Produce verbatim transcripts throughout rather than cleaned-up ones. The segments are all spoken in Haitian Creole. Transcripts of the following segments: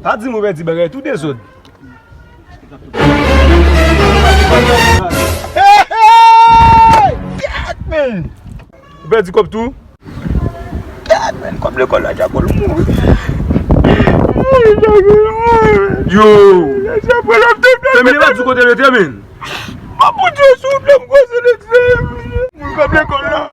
Pa di m ou pèdi bagay tou dezòd. Hey, hey! Gad, men! Ou pèdi kòb tou? Gad, men, kòb lekòl la, Djako, l mouri. Yo! Fèmen, pa di kote l rete, men. M ap moute sou wout la, m koze l, moun kòb lekòl la.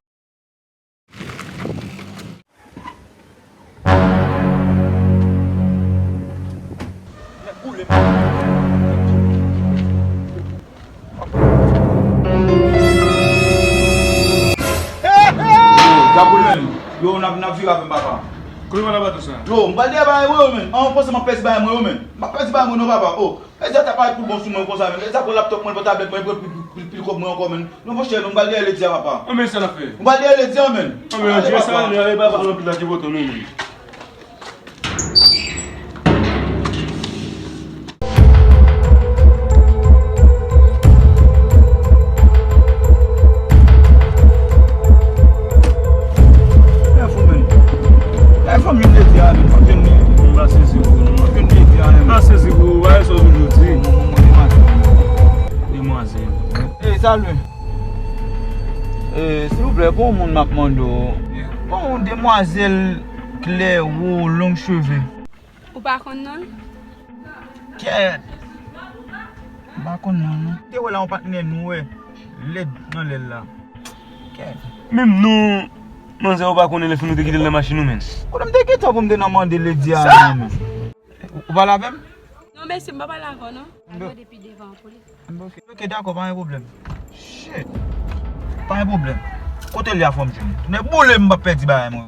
Yo, n ap, n ap vire avè m, papa. Kote w pral nan bato sa? Yo, m pral dèyè bagay mwen yo, men. An, w panse m ap pèdi bagay mwen yo, men. M ap pèdi bagay mwen non, papa. Oh, Eza ta parèt pou bon sou mwen konsa, men. Eza pran laptòp mwen, pran tablèt mwen, pran pil, pil, pil kòb mwen ankò, men. Non, monchè, non, m pral dèyè ledi a, papa. Anben sa n ap fè. M pral dèyè ledi a, men. Anben, André, sa, ale, papa, anpil la ki poto nou, men. Lè fou, men. Lè fò m jwenn ledi a, men. Fò m jwenn li. M pa sezi pou ou, non. Fò m jwenn ledi a, men. M pa sezi pou ou, bagay sa w toujou di. Bon, bon, bon, bon, demwazèl. Demwazèl. Ey, salut. Eh, silvouplè, gon moun m ap mande w. Gon yon demwazèl klè, wo, long cheve. Ou pa konn non l? Kèt! M pa konn non, non. Te wè la yon patnè nou wè. Lèd nan lè l la. Kèt. Menm non, manzè, ou pa konnen lè fini ou te kite l nan machin ou, men. Kote m te gentan pou m te nan mande ledi a, non, men. Ou, ou pale avè m? Non, mèsi, m pa pale avè w, non. Al gade pi devan pou li. Ok, dakò, pa gen pwoblèm. Shit. Pa gen pwoblèm. Kote l ye a, fò m jwenn li. Tounen boule m, m p ap pèdi bagay mwen.